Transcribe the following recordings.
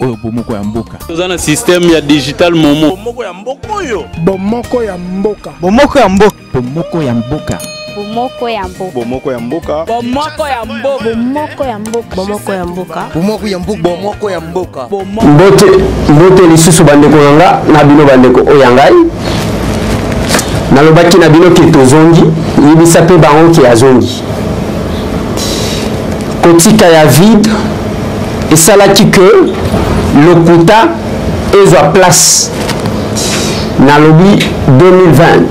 Oyo bomoko ya mboka. Toza na système ya digital momo. Bomoko ya mboka oyo. Bomoko ya mboka. Bomoko ya mboka. Bomoko ya mboka. Bomoko ya mboka. Bomoko ya mboka. Bomoko ya mboka. Bomoko ya mboka. Bomoko ya mboka. Bomoko ya mboka. Bomoko ya mboka. Mbote, mbote lisusu bandeko na nga na bino bandeko oyo ya ngai. Nalobaki na bino ke tozongi, yebisa mpe bango ke azongi. Kotika ya vide esalaki ke lokuta ezwa place. Nalobi 2020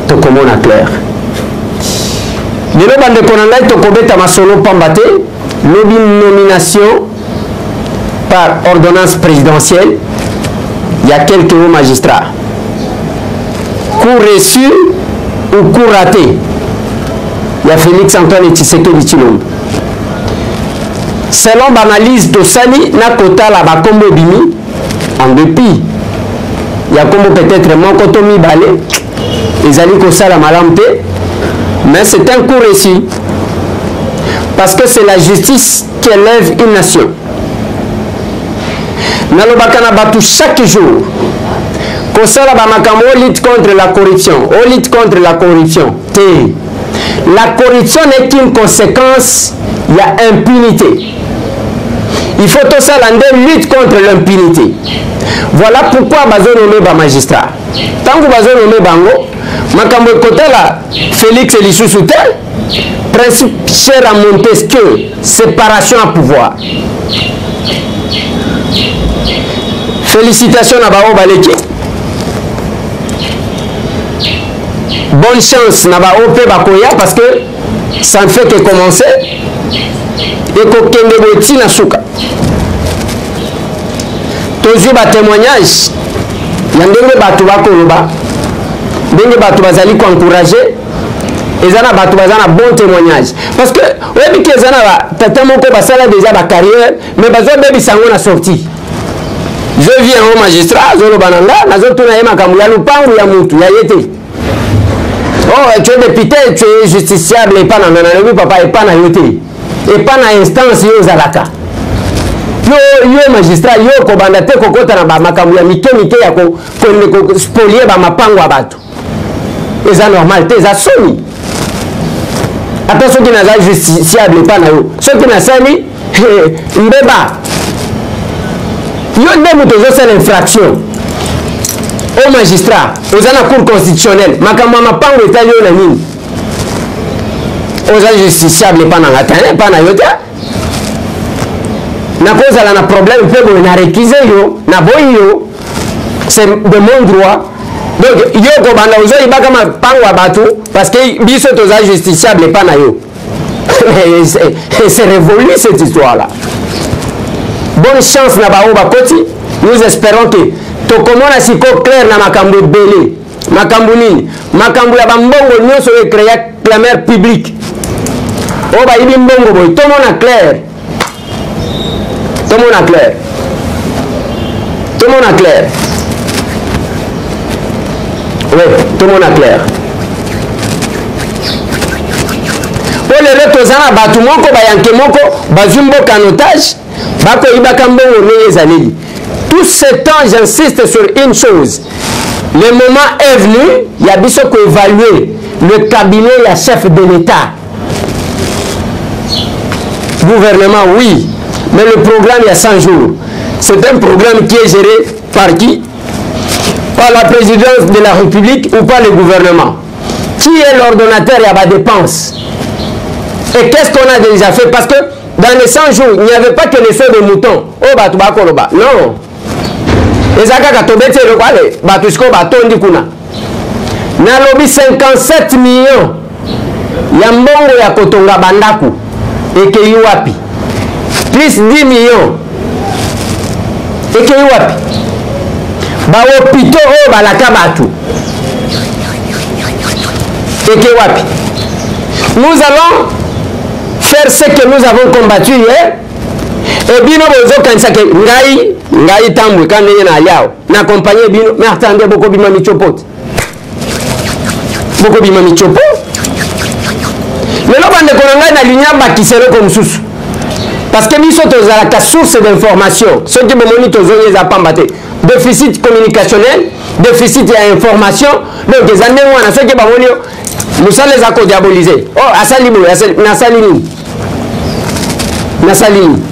tokomona clair. Lelo bandeko na ngai tokobeta masolo pamba te lobi nomination par ordonnance présidentielle ya quelques hauts magistrats. Coup reçu ou coup raté ya Félix Antoine Tshisekedi Tshilombo. Selon banalyse tosali na kotala bakombo ebimi en dépit ya kombo peut-être moko to mibale ezali kosala malamu te, mais c'est un coup reçu parce que c'est la justice qui élève une nation. Nalobaka na bato chaque jour kosala bamakambo o lutte contre la corruption, o lutte contre la corruption te. La corruption n'est qu'une conséquence ya impunité. Il faut tosala nde lutte contre l'impunité. Voilà pourquoi bazonome ba magistrat. Ntango bazonome bango makambo ekotala Félix lisusu te. Principe cher à Montesquieu, séparation à pouvoir. Félicitations na bango baleki. Bonne chance na bango mpe bakoya parce que ça ne fait que commencer. Ekokende boye ti na suka. Tozwi ba témoignage ya ndenge bato bakoloba, ndenge bato bazali koencourager. Eza na bato baza na bon témoignage parce que oyebi ke eza na ba tata moko basala déjà ba carrière mais bazobebisa yango na sortie. Je viens au magistrat, azoloba na nga, nazotuna ye makambo ya lupangu ya mutu ya ye te. Oh, tu es député, tu es justiciable epa na nga. Nalobi papa, epa na yo te, epa na instance yo ozalaka. Yo, yo magistrat, yo kobanda te kokota na ba makambo ya mike mike ya kokende kospolier ba mapango ya bato. Eza normal te, eza soni. Ata soki naza justiciable epa na yo, soki nasali mbeba, yo nde moto ozosala infraction. O magistrat, oza na cour constitutionnelle, makambo ya mapango etali yo na nini? Oza justiciable epa na nga te, epa na yo te. Nakozala na problème mpe boye na récuse yo, naboyi yo, c'est de mon droit. Donc yo kobanda ozoyibaka mapango ya bato parce que biso toza justiciable epa na yo. C'est révolu cette histoire-là. Bonne chance na bango bakoti. Nous espérons que tokomona siko clair na makambo ebele. Makambo nini? Makambo ya bambongo nyonso oyo ecréa clameur publique. Oyo bayibi mbongo boye, tomona clair. Tomona clair. Tomona clair. Oui, tomona clair. Po lelo toza na bato moko bayanke moko bazwi mboka en otage, bakoyibaka mbongo ndenge ezaleli. Tout ce temps, j'insiste sur une chose. Le moment est venu, il y a biso koévaluer le cabinet ya chef de l'État. Gouvernement, oui, mais le programme il y a 100 jours. C'est un programme qui est géré par qui? Par la présidence de la République ou par le gouvernement? Qui est l'ordonnateur? Il y a pas de dépenses. Et qu'est-ce qu'on a déjà fait? Parce que dans les 100 jours, il n'y avait pas que les sauts de mouton. Oh, bah, tu vas koloba. Non. Eza kaka tobeti eloko, allez, bato sikoyo batondi kuna. Nalobi 57 millions ya mbongo ya kotonga bandako ekei wapi? Plus 10 millions ekei wapi? Ba hôpitaux oyo balaka bato ekei wapi? Nous allons faire ce que nous avons combattu hier. Et bino bozokanisa ke ngai, ngai tambwe ka ndenge na aliao na accompagner bino, mais attendez, bokobima michopote. Bokobima michopo. Lelo bandeko na ngai nalingi abakisa eloko mosusu. Parce que biso tozalaka source d'information. Soki bomoni tozongi eza pamba te. Déficit communicationnel, déficit ya information. Donc eza ndenge wana soki bamoni yo mosala eza kodiabolize. Oh asali boye, asali nasali nini? Nasali nini?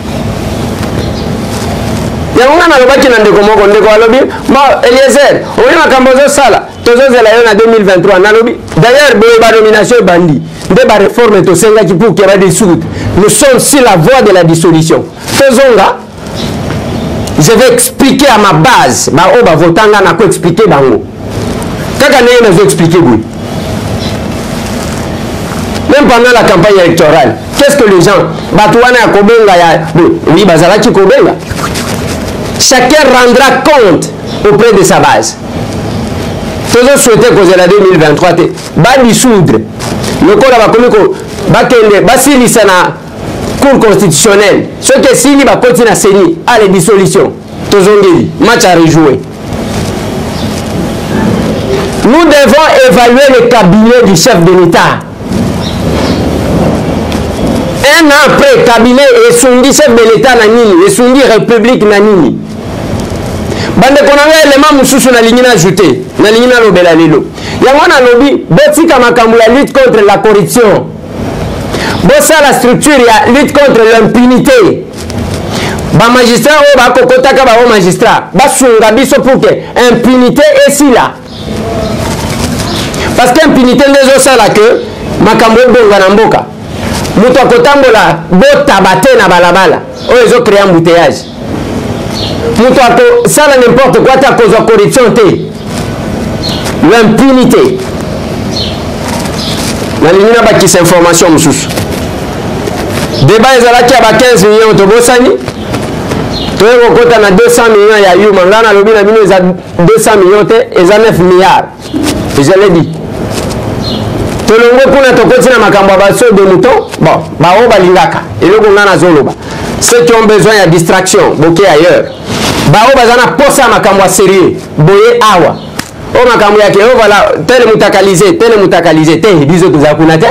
Yango nga nalobaki na ndeko moko, ndeko alobi, "Ma Eliezer, omoni makambo ozosala, tozozela yo na 2023." Nalobi, d'ailleurs boye ba nomination ebandi nde ba réforme tosengaki pour que ba dissoudre. Nous sommes sur la voie de la dissolution. Tozonga, je vais expliquer à ma base, ba oyo bavota nga nako expliquer bango. Kaka ndenge nazo expliquer boye. Même pendant la campagne électorale, qu'est-ce que les gens, bato wana ya kobenga ya, oui, bazalaki kobenga. Chacun rendra compte auprès de sa base. Tozo souhaiter kozela 2023 te, ba dissoudre. Lokola bakomi ko bakende basilisa na cour constitutionnelle. Soki esili bakoti na CENI, allez dissolution. Tozongeli, match à rejouer. Nous devons évaluer le cabinet du chef de l'État. Un an après, cabinet esungi chef de l'État na nini, esungi république na nini. Bandeko na ngai, élément mosusu nalingi na ajouter, nalingi nalobela lelo. Yango nalobi, botika makambo ya lutte contre la corruption. Bosala structure ya lutte contre l'impunité. Ba magistrat oyo bakokotaka ba haut magistrat basunga biso pour que impunité esila. Parce que impunité nde ezosala que makambo ebonga na mboka. Moto akotambola botaba te na balabala oyo ezo créer embouteillage. Moto akosala n'importe quoi te, akozwa corruption te. L'impunité. Nalingi nabakisa information mosusu. Débat ezalaki ya ba 15 millions tobosani. Toye kokota na 200 millions ya Yuma. Nga nalobi na bino eza 200 millions te, eza 9 milliards. Et je l'ai dit. Tolongwe kuna tokoti na makambo ya ba saut de mouton. Bon, ba oyo balingaka. Eloko nga nazoloba. Ceux qui ont besoin ya distraction, boke ailleurs. Ba oyo baza na posa ya makambo ya sérieux, boye awa. Oyo makambo ya ke, oh voilà, tel mutakalize, tel mutakalize, te, biso toza kuna te.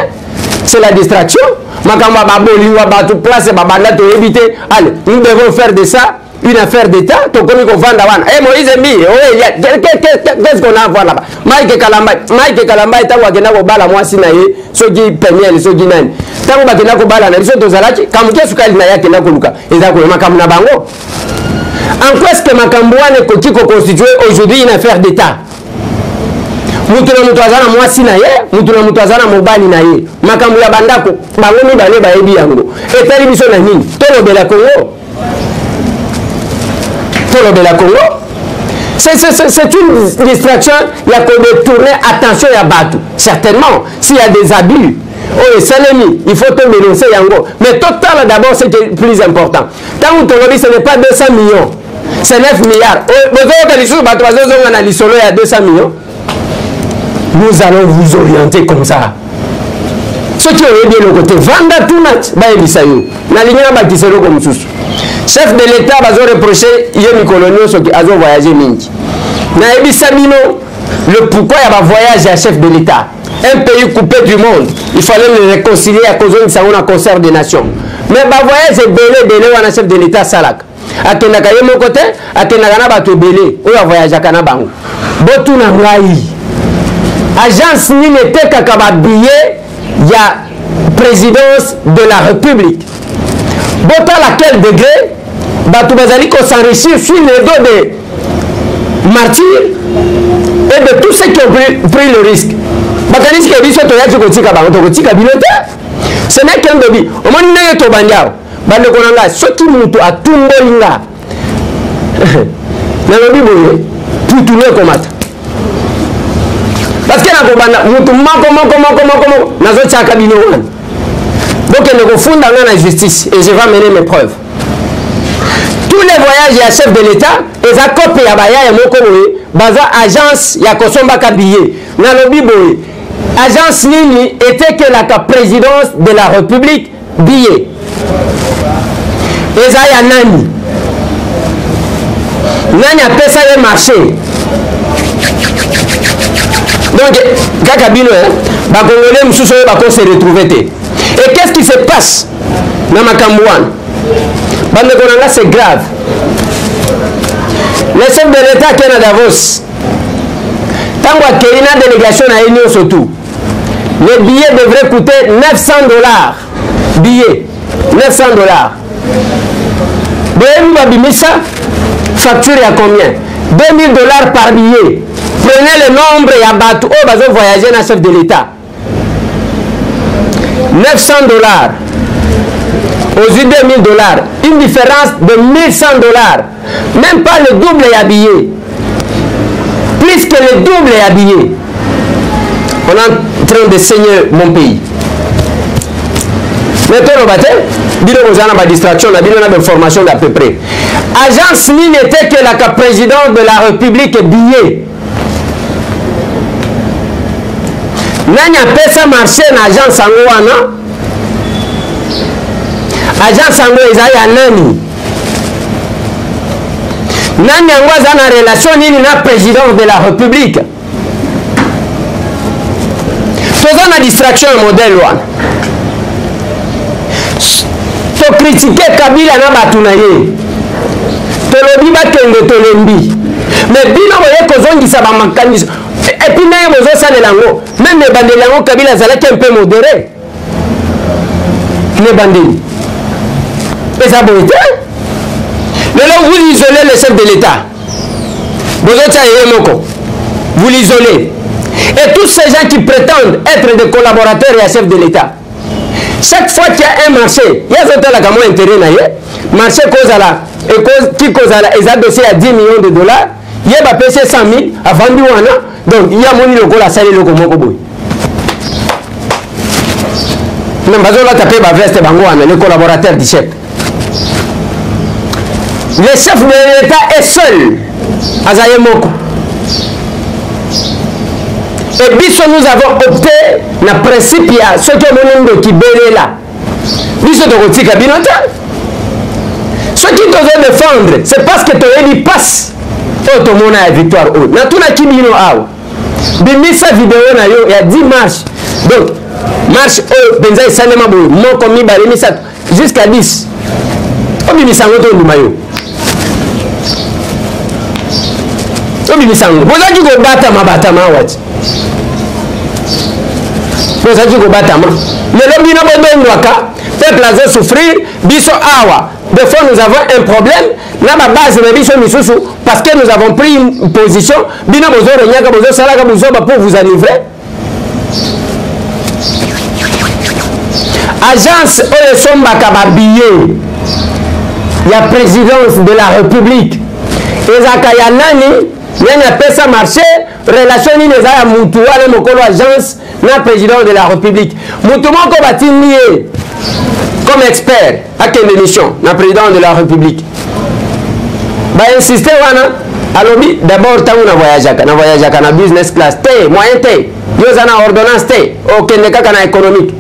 C'est la distraction. Makambo ya babolingo ya bato, place babanda toyebi te. Allez, nous devons faire de ça une affaire d'État. Tokomi kovanda wana. Eh, Moïse Mbiye, oh, Elia, qu'est-ce qu'on a à voir là-bas? Mike Kalamba, Mike Kalamba ntango akenda kobala mwasi na ye, soki Peniel, soki nani. Ntango bakenda kobala na biso tozalaki, kamuke sukali na ye akenda koluka. Eza koyo makambo na bango. En quoi est-ce que makambo wana ekoki ko constituer aujourd'hui une affaire d'État? Mutu na mutu aza na mwasi na ye, mutu na mutu aza na mobali na ye. Makambo ya bandako, bango mibale bayebi yango. Etali biso na nini? Tolobela Congo. Tolobela Congo. C'est une distraction ya ko détourner attention ya bato. Certainement, s'il y a des abus, oyo esalemi, il faut to dénoncer yango. Mais totala d'abord ce qui est plus important. Tango tolobi, ce n'est pas 200 millions, c'est 9 milliards. Oyo, bozoyoka lisusu bato bazozonga na lisolo ya 200 millions. Nous allons vous orienter comme ça. Soki oyebi eloko te, vanda tuna bayebisa yo. Nalingi nabakisa eloko mosusu. Chef de l'État bazo reprocher ye mikolo nyonso ke azo voyager mingi. Nayebisa bino le pourquoi ya ba voyage ya chef de l'État. Un pays coupé du monde, il fallait le réconcilier à kozongisa yango na concert des nations. Mais ba voyage ebele ebele wana chef de l'État asalaka. Akendaka ye moko te, akendaka na bato ebele oyo avoyageaka na bango. Botuna ngai, agence nini etekaka ba billets ya présidence de la République? Botala quel degré bato bazali ko s'enrichir sur le dos des martyrs et de tous ceux qui ont pris le risque. Bakanisi ke biso toyaki kotika bango, tokotika bino te. Ce n'est qu'un début. Omoni ndenge tobandi awa, bandeko na ngai, soki moto atumboli nga, nalobi boye, putulu ekomata. Parce que nakobanda moto moko moko moko moko moko, nazotiaka bino wana. Bokende kofunda nga na justice et je vais mener mes preuves. Tous les voyages ya chef de l'État eza kope ya bayaya moko boye, baza agence ya kosombaka billet. Nalobi boye, agence nini etekelaka présidence de la République billet? Eza ya nani? Nani apesa ye marché? Donc kaka bino, hein, ba Congolais mosusu oyo bako se retrouver te. Et qu'est-ce qui se passe na makambo wana? Bandeko na nga, c'est grave. Le chef de l'État akei na Davos, ntango akei na délégation na ye nyonso tout, le billet devrait coûter 900 $. Billet 900 $. Boyebi babimisa facture ya combien? 2000 $ par billet. Prenez le nombre ya bato oyo bazo voyager na chef de l'État. 900 $, ozwi 2000 $, une différence de 1100 $, même pas le double ya billet, plus que le double ya billet. On est en train de saigner mon pays. Mais toloba te, bino boza na badistraction na bino na bainformation d'à peu près. Agence nini etekelaka président de la République billet? Nani apesa marché na agence yango wana? Agence yango eza ya nani? Nani yango aza na relation nini na président de la République? Toza na distraction ya modèle wana. Tokritike Kabila na bato na ye, tolobi bakende, tolembi. Mais bino boye kozongisa bamakanisi et puis ndenge bozosalela yango. Même ebandeli yango, Kabila azalaki un peu modéré na ebandeli. Eza boye te. Lelo vous isolez le chef de l'État, bozotia ye moko, vous l'isolez. Et tous ces gens qui prétendent être des collaborateurs ya chef de l'État, chaque fois qu'il y a un marché, ye azotalaka mwa intérêt na ye. Marché kozala ki kozala eza dossier ya 10 millions de dollars, ye bapesi ye 100 000, avandi wana. Donc ye amoni lokola asali eloko moko boye. Mais bazolata mpe baveste bango wana, les collaborateurs du chef. Le chef de l'État est seul, aza ye moko. Et biso, nous avons opté na principe ya soki omoni ndoki, belela. Biso tokotika bino te. Soki tozo défendre, c'est parce que toyebi passe oyo tomona ya victoire oyo. Natunaki bino awa, bimisa video na yo ya 10 marche. Donc marche oyo mpenza esalema boye, moko, mibale, misato, jusqu'à 10. Obimisa yango, tondima yo. Obimisa yango. Bozalaki kobatama batama awa ti bozalaki kobatama. Lelo bino bodongwaka, peuple azosouffrir. Biso awa, des fois nous avons un problème na babase na biso misusu parce que nous avons pris une position. Bino bozorenyaka, bozosalaka bozoba pour vous enivrer. Agence oyo esombaka babillet ya présidence de la République ezalaka ya nani? Nani apesa marché? Relation nini eza ya mutu wana mokolo agence na président de la République? Mutu moko batindi ye comme expert akende mission na président de la République, bainsiste wana, alobi d'abord ntango na voyageaka, na voyageaka na business class te, moyen te, yo oza na ordonnance te, okende kaka na économique.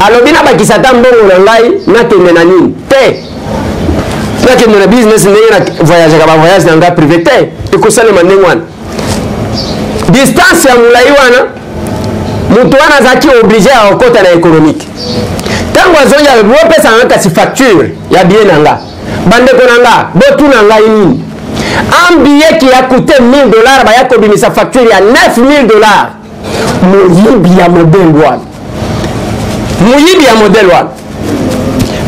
Alobi nabakisa ata mbongo na ngai, nakende na nini te, nakende na business ndenge na voyageaka bavoyage na ngai privé te. Ekosalema ndenge wana, distance ya molai wana, moto wana azalaki obligé ya kokɔta na économique. Ntango azongi, alobi bopesa nga kasi facture ya billet na nga. Bandeko na nga, botuna ngai nini? Un billet qui a coûté 1000 $, baya kobimisa facture ya 9000 $. Moyibi ya modèle wana, moyibi ya modèle wana.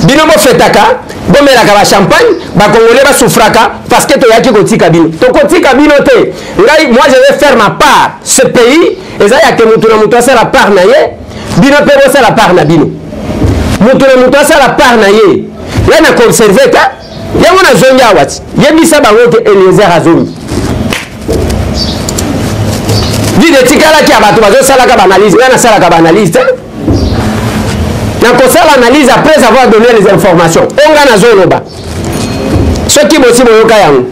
Bino bofetaka, bomelaka bachampagne, bakongolais basouffraka parce que toyaki kotika bino. Tokotika bino te. Ngai, moi, je vais faire ma part. Ce pays eza yake mutu na mutu asala part na ye. Bino mpe bosala part na bino, mutu na mutu asala part na ye. Ngai na conserve ka yango, nazongi awa ti yebisa bango ke Eliezer azongi. Vide etikalaki ya bato bazosalaka baanalyse. Ngai nasalaka baanalyse te. Nakosala analyse après avoir donné les informations oyo ngai nazoloba. Soki bosi boyoka yango,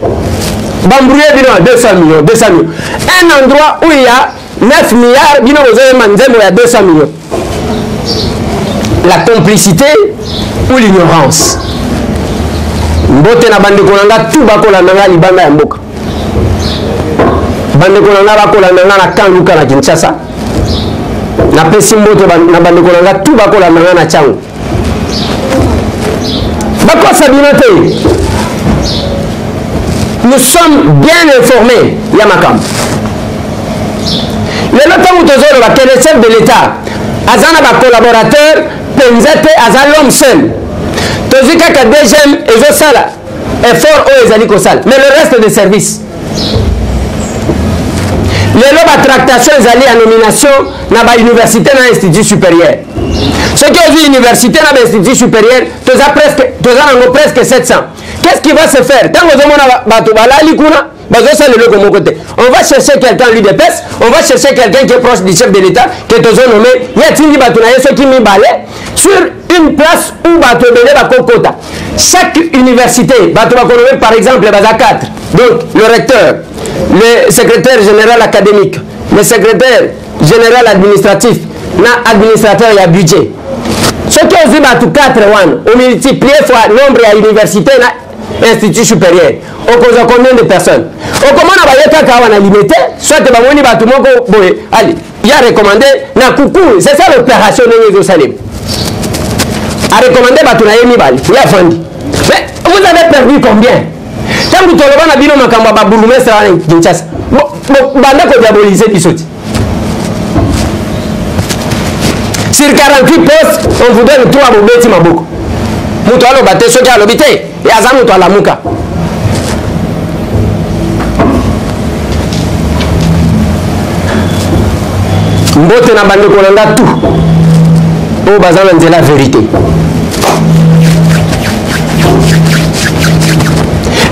bambrouye bino ya 200 millions, 200 millions. Un endroit où il y a 9 milliards, bino bozoyemba nzembo ya 200 millions. La complicité ou l'ignorance. Mbote na bandeko na nga tu bakolanda nga libanda ya mboka, bandeko na nga bakolanda nga na Camp Luka na Kinshasa. Napesi mbote na bandeko na nga tu bakolanda nga na Tshangu. Bakosa bino te. Nous sommes bien informés ya makambo. Lelo ntango tozoloba que le chef de l'État aza na ba collaborateurs mpenza te, aza l'homme seul. Tozwi kaka DGM ezosala effort oyo ezali kosala, mais le reste de service lelo batractation ezali ya nomination na bauniversité na institut supérieur. Soki ozwi université na bainstitut supérieur, toza presque, toza nango presque 700. Qu'est-ce qui va se faire ntango ozomona bato balali kuna, bazosala eloko moko te? On va chercher quelqu'un, l'UDPS, on va chercher quelqu'un qui est proche du chef de l'État, que tozonommer. Ye atindi bato na ye soki mibale sur une place où bato ebele bakokota. Chaque université, bato bakonommer, par exemple baza 4, donc le recteur, le secrétaire général académique, le secrétaire général administratif na administrateur ya budget. Soki ozwi bato 4 wana, omultiplie fois nombre ya université na institut supérieur, okozwa combien de personnes? Okomona baye kaka awa na Limete, soit bamoni bato moko boye, allez, ya recommandé na kuku. C'est ça l'opération ndenge ezosalema. Arecommandé bato na ye mibale, ye afandi. Mais vous avez perdu combien? Ntango toloba na bino makambo ya babourgmestre wana Kinshasa, banda kodiaboliser biso ti. Sur 48 postes, on vous donne 3, bobeti maboko. Moto aloba te, soki alobi te, ye aza moto alamuka. Mbote na bandeko na nga tout oyo baza na nzela vérité.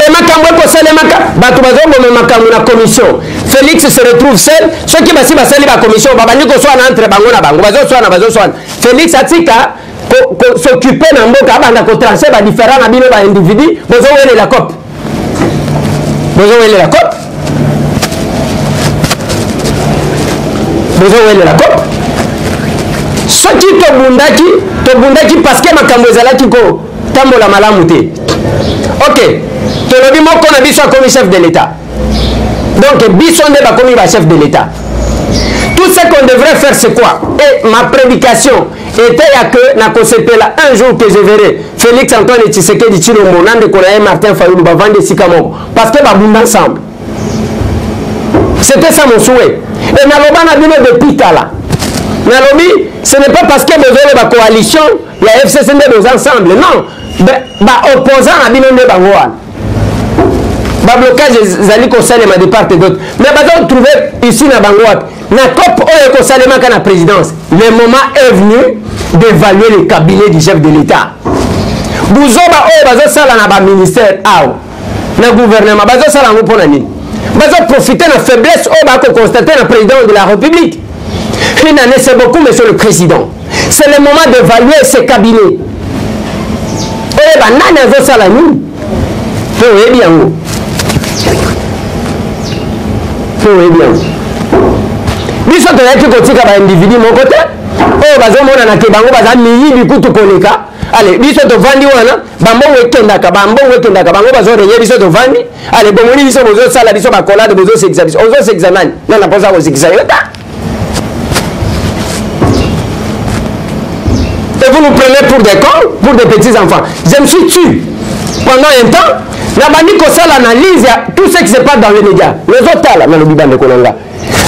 E makambo ekosalemaka, bato bazoboma makambo na commission. Félix se retrouve seul. Soki basi basali bacommission, babandi koswana entre bango na bango, bazoswana, bazoswana. Félix atika s'occuper na mboka, abanda kotrancher badifférend na bino baindividu. Bozowelela cope, bozowelela cope, bozowelela cope. Soki tobundaki, tobundaki parce que makambo ezalaki kotambola malamu te. Ok, tolobi moko na biso akomi chef de l'État, donc biso nde bakomi ba chef de l'État. Tout ce qu'on devrait faire, c'est quoi? Et ma prédication était ya que nakosepela un jour que je verrai Félix Antoine Tshisekedi Tshilombo na ndeko na ye Martin Fayulu bavandi esika moko, parce que babunda ensemble. C'était ça mon souhait. Et naloba na bino depuis kala, nalobi, ce n'est pas parce que bozole ba coalition ya FCC nde boza ensemble. Non, baopposant na bino nde bango wana. Bablocage ezali kosalema de part et d'autre, mais baza trouver ici na bango wapi na COP oyo ekosalemaka na présidence. Le moment est venu d'évaluer le cabinet du chef de l'État. Buzoba oyo bazosala na baministère awa na gouvernement, bazosala yango mpo na nini? Bazoprofite na faiblesse oyo bakoconstate na président de la République. Une année, c'est beaucoup, monsieur le président. C'est le moment d'évaluer ce cabinet, oyeba nani azosala nini, mpo oyebi yango, mpo oyebi yango. Biso toyaki kotika baindividu moko te oyo bazomonana ke bango baza miyibi kutu koleka. Ale, biso tovandi wana, bambongo ekendaka, bambongo ekendaka, bango bazorenye, biso tovandi. Ale, bomoni biso, bozosala biso bakolade, bozosekisa biso. Ozosekisa nani? Nana mposa kosekisa yo ta. Et vous nous prenez pour des cons, pour des petits enfants. Je me suis tu pendant un temps, nabandi kosala analyse ya tout ce qui se passe dans les médias. Nazotala, nalobi, bandeko na nga,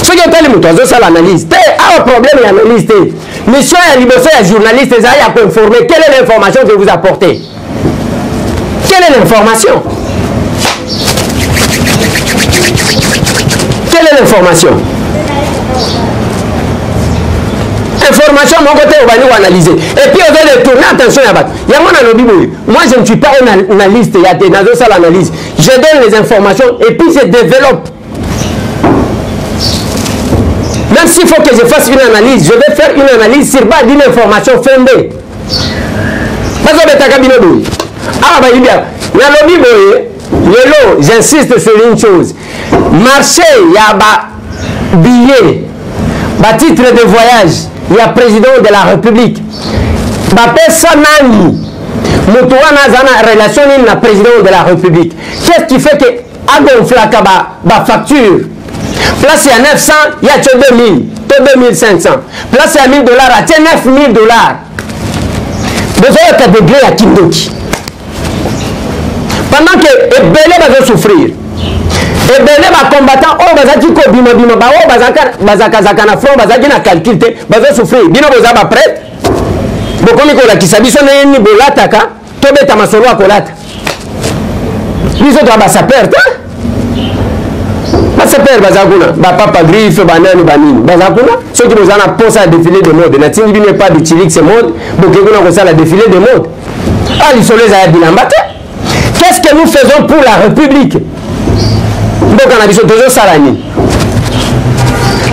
soki otali moto azosala analyse te awa, problème ya analyse te. Mission ya liboso ya journaliste ezali ya koinformer. Quelle est l'information que vous apportez? Quelle est l'information? Quelle est l'information? Information moko te. Obandi koanalyse et puis ozo détourner attention ya bato. Yango nalobi boye, moi je ne suis pas un analyste ya te. Nazosala analyse, je donne les informations et puis je développe. Même s'il faut que je fasse une analyse, je vais faire une analyse sur base d'une information fondée. Bazobetaka bino boye awa, bayibi awa. Nalobi boye lelo, j'insiste sur une chose: marché ya ba billet, batitre de voyage ya président de la République, bapesa nani? Moto wana aza na relation nini na président de la République? Qu'est-ce qui fait que agonflaka bafacture? Place ya 900, ya tie 2000 to 2500. Place ya 1000 $, atie 9000 $. Bozoyoka degré ya kindoki. Pendant que ebele bazo souffrir. Ebele ba combattants oyo bazalaki kobima bima ba oyo bazakazaka na front bazalaki na calcul te bazo souffrir. Bino boza ba prêtre bokomi kolakisa biso ndenge nini bolataka tobeta masolo ya kolata. Biso toza ba sapeur te. Ba sapeur baza kuna, ba papa griffe banani banini baza kuna. Soki boza na posa ya défilé de mode, natindi bino epa de Chilix mode, boke kuna kosala défilé de mode. Ah, lisolo eza ya bilamba te. Qu'est-ce que nous faisons pour la République? Mboka na biso tozosala nini?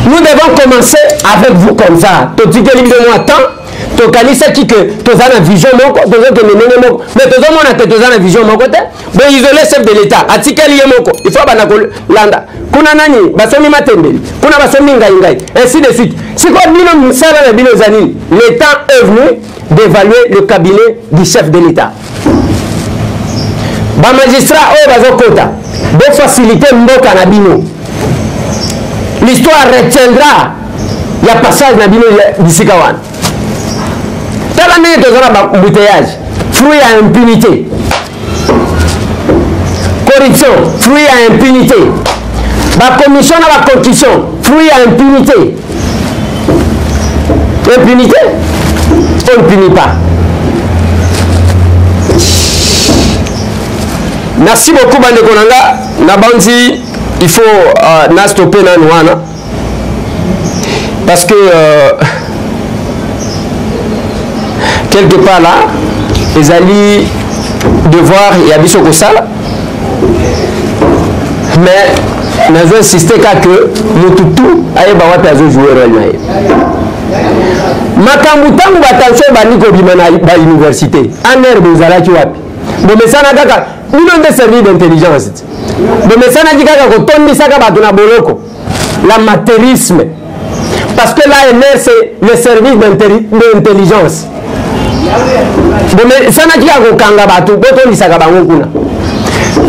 Nous devons commencer avec vous comme ça. Totikeli bino mwa temps, tokanisaki que toza na vision moko, tozokende ndenge moko, mais tozomona te toza na vision moko te. Bo isoler chef de l'État, atikeli ye moko, il faut banda kolanda. Kuna nani basomi matembeli, kuna basomi ngai ngai, ainsi de suite. Sikoyo bino mosala na bino eza nini? Le temps est venu d'évaluer le cabinet du chef de l'État. Ba magistrats oyo bazokota, bo faciliter mboka na bino. L'histoire retiendra ya passage na bino ya bisika wana. Tala ndenge toza na ba embouteillage, fruit ya impunité. Corruption, fruit ya impunité. Ba commission na ba concussion, fruit ya impunité. Impunité, on ne punit pas. Merci beaucoup bandeko na nga na banzi il faut na stopper nanu wana parce que quelque part là ezali devoir ya biso kosala, mais nazo insister kaka que mutu tout ayeba wapi azo jouer rôle na ye. Makambo ntango batension ebandi kobima na ba université ANR bozalaki wapi? Bomesana kaka bino nde service d'intelligence, bomesanaki kaka kotondisaka bato na boloko, l'amateurisme, parce que l'ANR c'est le service d'intelligence. Bomesanaki kaka kokanga bato botondisaka bango kuna.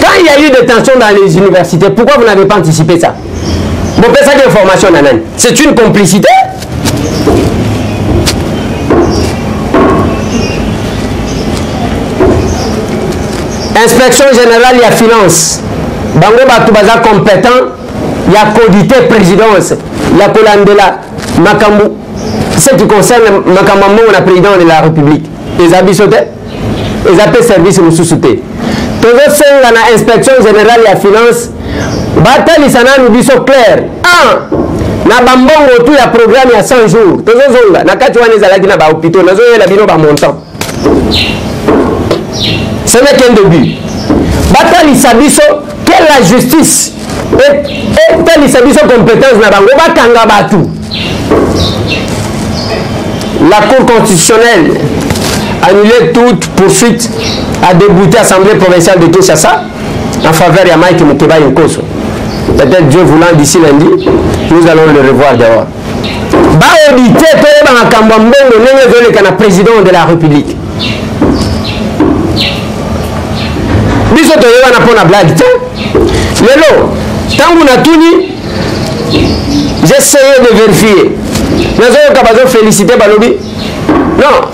Quand il y a eu des tensions dans les universités, pourquoi vous n'avez pas anticipé ça? Bopesaki information na nani? C'est une complicité. Inspection générale ya finance, bango bato baza compétent ya kodite présidence, ya kolandela makambo ce qui concerne makambo ya mbongo na président de la République. Eza biso te, eza pe service mosusu te. Tozosenga na inspection générale ya finance batalisa nanu biso clair 1 na bambongo tu ya programme ya 100 jours. Tozozonga na kati wana ezalaki na bahôpitaux, nazoyela bino bamontant, ce n'est qu'un début. Batalisa biso que la justice etalisa biso compétence na bango, bakanga bato. La Cour constitutionnelle annulait toute poursuite a débouté Assemblée provinciale de Kinshasa en faveur ya Mike Mukebayi Nkoso. Peut-être Dieu voulant d'ici lundi, nous allons le revoir dehors. Ba auditer toyeba makambo ya mbongo ndenge ezoleka na président de la République. Biso toyebana mpo na blague te. Lelo ntango natuni, j'essayais de vérifier, nazoyoka bazo féliciter, balobi non,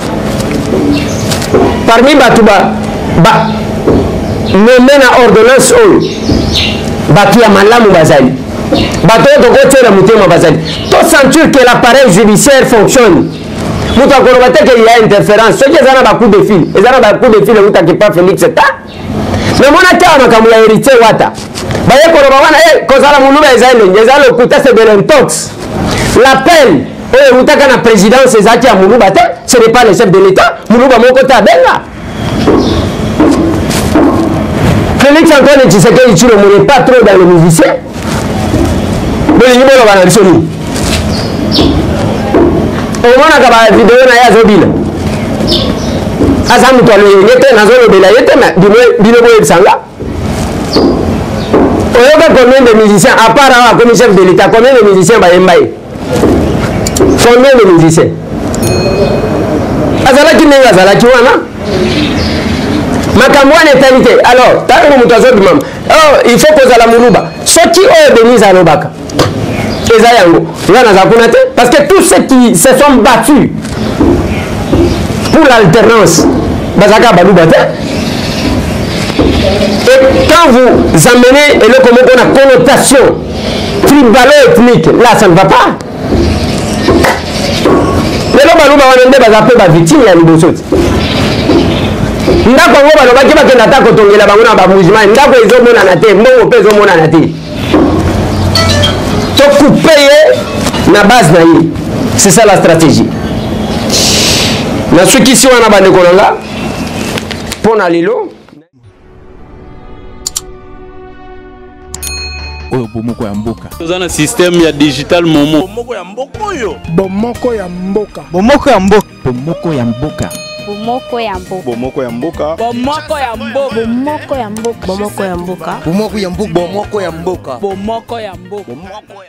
parmi bato ba nommé na ordonnance oyo bato ya malamu bazali, bato oyo tokotiela motema bazali. Tosentir que l'appareil judiciaire fonctionne. Moto akoloba te ke ya interférence soki eza na ba coup de fil, eza na ba coup de fil eutaki pa Félix ta. Namonaki awa makambo ya héritier Wata, baye koloba wana kozala moluba eza elengi, eza lokuta, c'est de l'intox. L'appel oyo eutaka na présidence ezalaki ya moluba te, ce n'est pas le chef de l'État, moluba moko te abenga. Félix Antoine Tshisekedi Tshilombo n'est pas trop dans les musiciens. Bolingi boloba na biso nini? Omonaka ba video na ye azobina, aza moto aloyenge te, nazolobela ye te, mais bino boyebisa nga. Oyoka combien de musiciens à part awa akomi chef de l'État, combien de musiciens bayemba ye? Combien de musiciens? Azalaki ndenge azalaki wana, makambo wana etali te. Alors ntango moto azobima, oh, il faut kozala moluba, soki oyo Denise alobaka eza yango, nga naza kuna te, parce que tous ceux qui se sont battus pour l'alternance bazalaka baluba te. Et quand vous amenez eloko moko na connotation tribalo-ethnique, là ça ne va pas. Lelo baluba wana nde baza mpe bavictime ya liboso ti. Ndako yango balobaki bakenda ata kotongela bango na bamouvement, ndako ezomonana te, mbongo mpe ezomonana te. Tocoupe ye na base na ye. C'est ça la stratégie. Nasukisi wana bandeko na nga mpo na lelo. Oyo bomoko ya mboka. Toza na système ya digital momo. Bomoko ya mboka oyo. Bomoko ya mboka. Bomoko ya mboka. Bomoko ya mboka. Bomoko ya mboka. Bomoko ya mboka. Bomoko ya mboka. Bomoko ya mboka. Bomoko ya mboka. Bomoko ya mboka. Bomoko ya mboka. Bomoko ya mboka. Bomoko ya